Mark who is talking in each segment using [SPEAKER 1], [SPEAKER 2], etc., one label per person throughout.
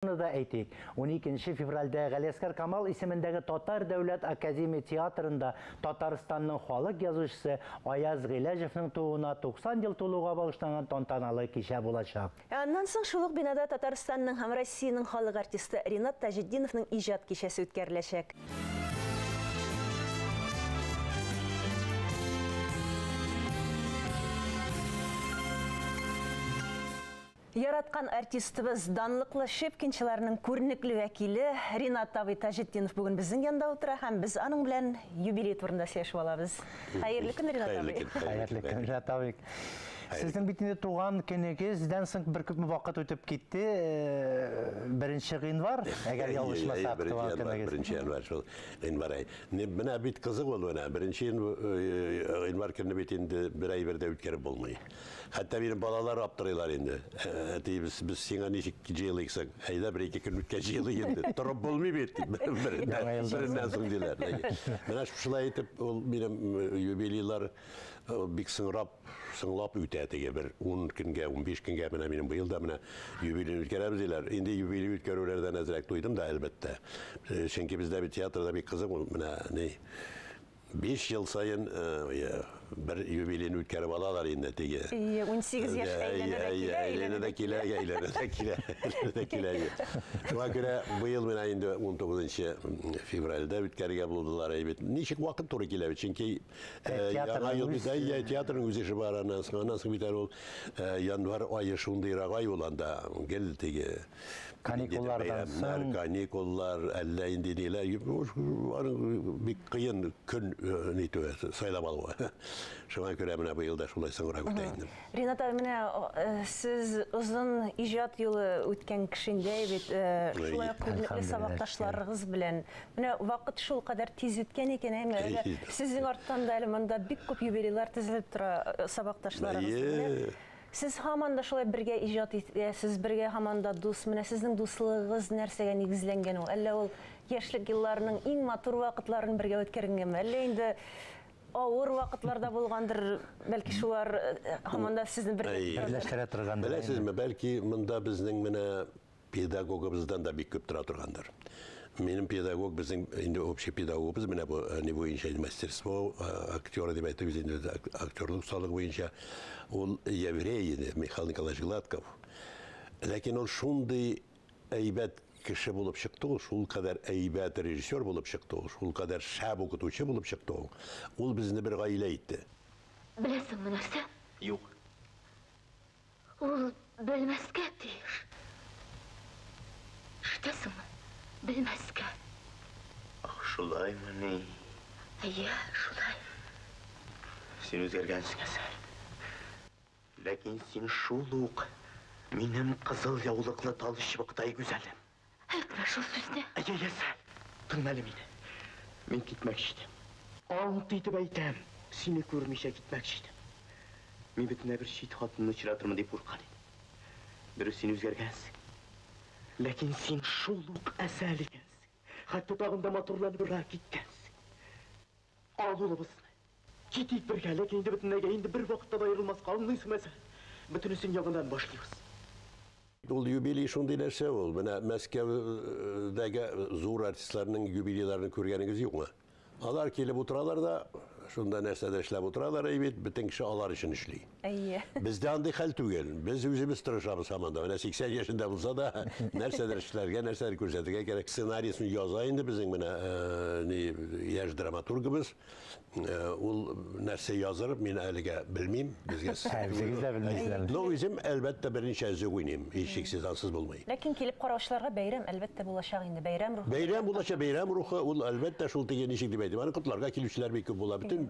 [SPEAKER 1] Шуны да әйтик, 12 февральдә Галиәсгар Камал исемендәге Татар дәүләт академия театрында Татарстанның халык язучысы Аяз Гыйләҗевның тууына 90 ел тулуга багышланган тантаналы кичә булачак.
[SPEAKER 2] Ә аннан соң шул ук бинада Татарстанның һәм Россиянең халык артисты Ринат Таҗетдиновның иҗат кичәсе үткәреләчәк. Яраткан артистыбыз, данлыклы щепкинчыларның күренекле вәкиле Ринат абый Таҗетдинов бүген безнең янда утыра һәм без аның белән юбилей турында сөйләшеп алабыз. Хәерле көн, Ринат
[SPEAKER 3] Хәерле
[SPEAKER 2] абый.
[SPEAKER 3] көн, хәерле
[SPEAKER 1] Хәерле
[SPEAKER 3] көн.
[SPEAKER 1] көн, Ринат абый. Сезнең бит инде туган көнегездән соң бер күпме вакыт үтеп китте. Беренче гыйнвар, әгәр ялгышмасак,
[SPEAKER 3] Беренче
[SPEAKER 1] туган
[SPEAKER 3] январь,
[SPEAKER 1] көнегез.
[SPEAKER 3] беренче январь шул гыйнвар ай. Менә бит кызык ул менә. Беренче гыйнвар көнне бит инде бер әйбер дә үткәреп булмый. Хәтта минем балалар аптырыйлар инде. Әти, без сиңа ничек җыелыйк соң? Әйдә, бер-ике көн үткәч җыелыйк инде. Торып булмый бит. Береннән соң диләр. Менә шулай итеп, ул минем юбилейлар бик соңрап, соңлап үтә теге бер 10 көнгә, 15 көнгә менә минем быел да менә юбилейны үткәрәбез диләр. Инде юбилей үткәрүләрдән әзрәк туйдым да, әлбәттә. Чөнки бездә бит театрда бик кызык ул менә ни 5 ел саен бер юбилейны үткәреп алалар инде теге.
[SPEAKER 2] Ие, 18 яшь әйләнә дә килә,
[SPEAKER 3] әйләнә дә килә, әйләнә дә килә, әйләнә дә килә. Шуңа күрә быел менә инде 19 февральдә үткәрергә булдылар бит. Ничек вакыт туры килә бит, чөнки яңа ел бит, әйе, театрның үз эше бар, аннан соң, аннан соң бит әле ул январь ае шундыйрак ай ул анда гел теге
[SPEAKER 1] Каникуллардан соң
[SPEAKER 3] каникуллар, әллә инде ниләр, аның бик кыен көн нитүе, сайлап алуы. Шуңа күрә менә быел да шулай соңрак үтә инде.
[SPEAKER 2] Ринат абый, менә сез озын иҗат юлы үткән кеше инде бит, шулай ук күренекле сабакташларыгыз белән. Менә вакыт шул кадәр тиз үткән икән, әйме? Әле сезнең арттан да әле монда бик күп юбилейлар тезелеп тора сабакташларыгыз. Сез һаман да шулай бергә иҗат итәсез, бергә һаман да дус. Менә сезнең дуслыгыгыз нәрсәгә нигезләнгән ул? Әллә ул яшьлек елларының иң матур вакытларын бергә үткәргәнме? Әллә инде авыр вакытларда булгандыр, бәлки шулар һаман да сезне бергә
[SPEAKER 1] берләштерә торгандыр.
[SPEAKER 3] Беләсезме, бәлки монда безнең менә педагогыбыздан да бик күп тора торгандыр. Минем педагог безнең инде общий педагогыбыз менә бу ни буенча мастерство актера дип әйтәбез инде актерлык осталыгы буенча ул еврей иде Михаил Николаевич Гладков. Ләкин ул шундый әйбәт кеше булып чыкты ул, шул кадәр әйбәт режиссер булып чыкты ул, шул кадәр шәп укытучы булып чыкты ул. Ул безне бер гаилә итте.
[SPEAKER 4] Беләсеңме нәрсә?
[SPEAKER 5] Юк.
[SPEAKER 4] Ул белмәскә тиеш. Ишетәсеңме? Белмәскә.
[SPEAKER 5] Ах, шулаймыни?
[SPEAKER 4] Әйе, шулай.
[SPEAKER 5] Син үзгәргәнсең, Әсәл. Ләкин син шул ук минем кызыл яулыклы тал чыбыктай гүзәлем.
[SPEAKER 4] Әйтмә шул сүзне.
[SPEAKER 5] Әйе, Әсәл, тыңла әле мине. Мин китмәкче идем. Ант итеп әйтәм, сине күрмичә китмәкче идем. Мин бөтенләй бер чит хатынны очратырмын дип курккан идем. Дөрес, син үзгәргәнсең. Ләкин син шул ук Әсәл икәнсең. Хәтта тагын да матурланыбрак киткәнсең. Ал улыбызны. Китик бергә, ләкин инде бөтенләйгә, инде бер вакытта да аерылмаска, аңлыйсыңмы, Әсәл? Бөтенесен яңадан башлыйбыз.
[SPEAKER 3] Ул юбилей шундый нәрсә ул. Менә Мәскәүдәге зур артистларның юбилейларын күргәнегез юкмы? Алар килеп утыралар да, шунда нәрсәдер эшләп утыралар, әй бит, бөтен кеше алар өчен эшли.
[SPEAKER 2] Әйе.
[SPEAKER 3] Бездә андый хәл түгел. Без үзебез тырышабыз һаман да. Менә 80 яшендә булса да, нәрсәдер эшләргә, нәрсәдер күрсәтергә кирәк. Сценарийсын яза инде безнең менә ни яшь драматургыбыз. Ул нәрсә языр, мин әлегә белмим. Безгә
[SPEAKER 1] Үзегез дә белмисез әле.
[SPEAKER 3] Но үзем, әлбәттә, берничә өзек уйныйм. Һичшиксез, ансыз булмый.
[SPEAKER 2] Ләкин килеп караучыларга бәйрәм, әлбәттә, булачак инде. Бәйрәм рухы.
[SPEAKER 3] Бәйрәм булачак, бәйрәм рухы, ул, әлбәттә, шул теге ничек дип әйтим, аны котларга килүчеләр бик күп була. Бөтен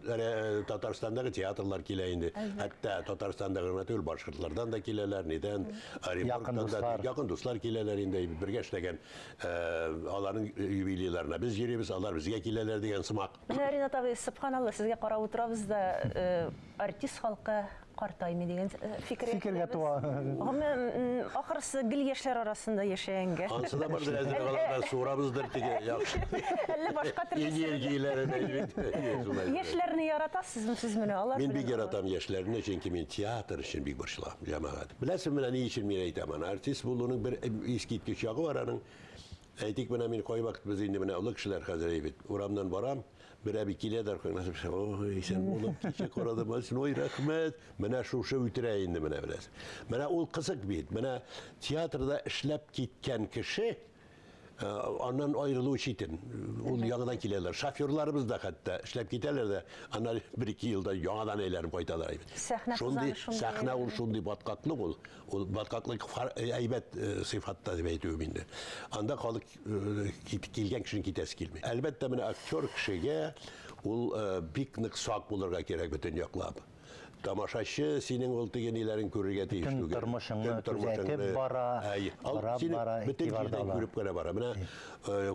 [SPEAKER 3] Татарстандагы театрлар килә инде. Хәтта Татарстанда гына түгел, башкортлардан да киләләр, нидән, Оренбургтан да, якын дуслар киләләр инде, бергә эшләгән, аларның юбилейларына без йөрибез, алар безгә киләләр дигән сымак.
[SPEAKER 2] Менә, Ринат абый, сөбханалла, сезгә карап утырабыз да, артист халкы картаймый дигән фикергә
[SPEAKER 1] Фикергә туа.
[SPEAKER 2] Гомумән, ахрысы гел яшьләр арасында яшәгәнгә.
[SPEAKER 3] Ансы да бардыр, әзрәк алардан суырабыздыр теге яхшы.
[SPEAKER 2] Әллә башка төрле
[SPEAKER 3] Энергияләрен әйбәт.
[SPEAKER 2] Яшьләрне яратасызмы сез менә алар?
[SPEAKER 3] Мин бик яратам яшьләрне, чөнки мин театр өчен бик борчылам, җәмәгать. Беләсең, менә ни өчен мин әйтәм аны. Артист булуның бер искиткеч ягы бар аның. Әйтик, менә мин кайвакыт без инде менә олы кешеләр хәзер әйбәт. Урамнан барам, бер әби килә дә аркаңнан ой, исән булып, кичә карадым, ой, рәхмәт. Менә шушы үтерә инде менә беләсең. Менә ул кызык бит. Менә театрда эшләп киткән кеше аннан аерылу читен. Ул яңадан киләләр. Шоферларыбыз да хәтта эшләп китәләр дә, аннан бер-ике елда яңадан әйләнеп кайталар.
[SPEAKER 2] Сәхнә
[SPEAKER 3] шундый
[SPEAKER 2] шундый
[SPEAKER 3] сәхнә ул шундый баткаклык ул. Ул баткаклык әйбәт сыйфатта дип әйтүем инде. Анда халык килгән кешенең китәсе килми. Әлбәттә, менә актер кешегә ул бик нык сак булырга кирәк бөтен яклап. Тамашачы синең ул теге ниләрен күрергә тиеш
[SPEAKER 1] түгел. Тормышыңны күзәтеп бара, бара,
[SPEAKER 3] бөтен җирдән күреп кенә бара. Менә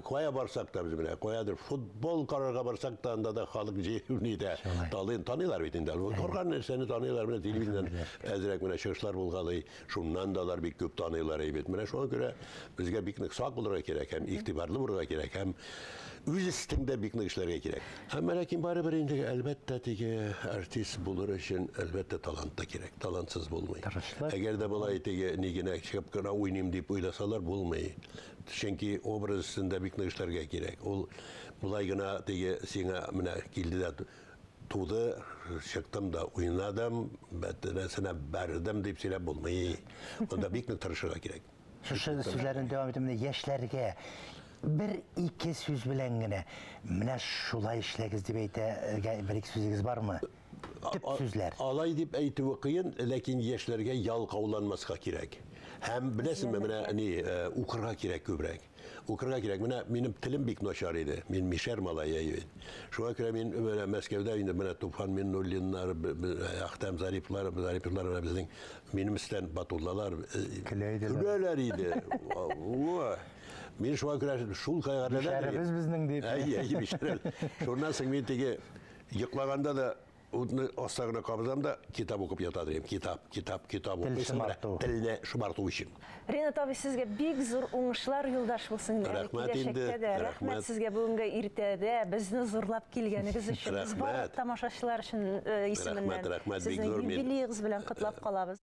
[SPEAKER 3] кая барсак та без менә, каядыр футбол карарга барсак та анда да халык җыелып дә таныйлар бит инде. Торган нәрсәне таныйлар, менә телевизордан әзрәк менә чыгышлар булгалый, шуннан да алар бик күп таныйлар бит. Менә шуңа күрә безгә бик нык сак булырга кирәк һәм игътибарлы булырга кирәк һәм үз өстеңдә бик нык эшләргә кирәк. Әмма ләкин барыбер инде әлбәттә теге артист булыр өчен әлбәттә талант та кирәк. Талантсыз булмый. Әгәр дә болай теге ни генә чыгып кына уйныйм дип уйласалар булмый. Чөнки образ өстендә бик нык эшләргә кирәк. Ул болай гына теге сиңа менә килде дә туды, чыктым да уйнадым, бәтенәсенә бәрдем дип сөйләп булмый. Монда бик нык тырышырга кирәк.
[SPEAKER 1] Шушы сүзләрен дәвам итеп, менә яшьләргә бер-ике сүз белән генә менә шулай эшләгез дип әйтергә бер-ике сүзегез бармы? Төп сүзләр.
[SPEAKER 3] Алай дип әйтүе кыен, ләкин яшьләргә ялкауланмаска кирәк. Һәм беләсеңме, менә ни, укырга кирәк күбрәк. Укырга кирәк. Менә минем телем бик начар иде. Мин мишәр малае бит. Шуңа күрә мин менә Мәскәүдә инде менә Туфан Миннуллиннар, Әхтәм Зариплар, Зариплар менә безнең минем өстән Батуллалар көләләр иде. Мин шуңа күрә шул кайгырда.
[SPEAKER 1] Мишәребез безнең дип.
[SPEAKER 3] Әй, әй, мишәр. Шуннан соң мин теге йоклаганда да утны аста гына кабызам да китап укып ята дим. Китап, китап, китап укыйсың. Телне шомарту өчен.
[SPEAKER 2] Ринат абый, сезгә бик зур уңышлар юлдаш булсын.
[SPEAKER 3] Рәхмәт инде.
[SPEAKER 2] Рәхмәт сезгә бүгенге иртәдә безне зурлап килгәнегез өчен. Без барлык тамашачылар өчен исеменнән.
[SPEAKER 3] Рәхмәт, рәхмәт, бик зур.
[SPEAKER 2] Сезнең юбилеегыз белән котлап калабыз.